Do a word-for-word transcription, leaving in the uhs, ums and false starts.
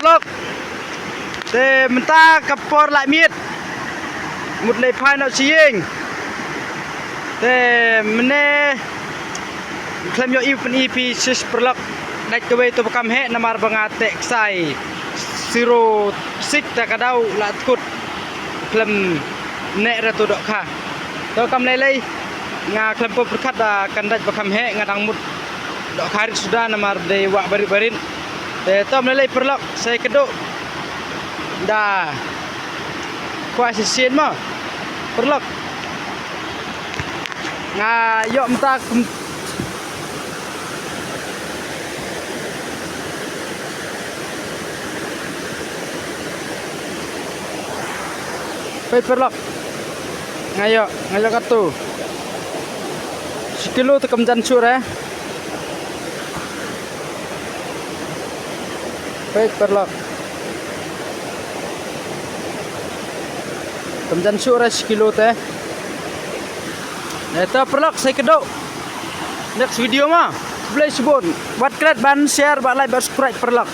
Paralok. Te mynta ka por la miet. Mut leit phai noh sha ïing. Te mynne khlem ïohi pyni phi shisha paralok. Dait kawei to ba kam heh namar ba nga teh ksai. Siro sik ta ka daw la tkut. Khlem neh re to dohkha. To kam lei lei. Nga khlem pyrkhat da kan dait ba kam heh, nga dang mut dohkha rit suda namar dei wah barit barit. Te to kam lei lei paralok, sa ïakynduh da khwai shisien mo paralok. Nga ïoh mynta kum Peit paralok. Nga ïoh, nga ïoh katto. Shi kilo te kam jan shuh re. Peit paralok. Kam jan shuh re shi kilo te. Eh, to paralok, sa ïakynduh next video mo. Khublei shibun. Wat klet ban share, bad like, bad subscribe paralok.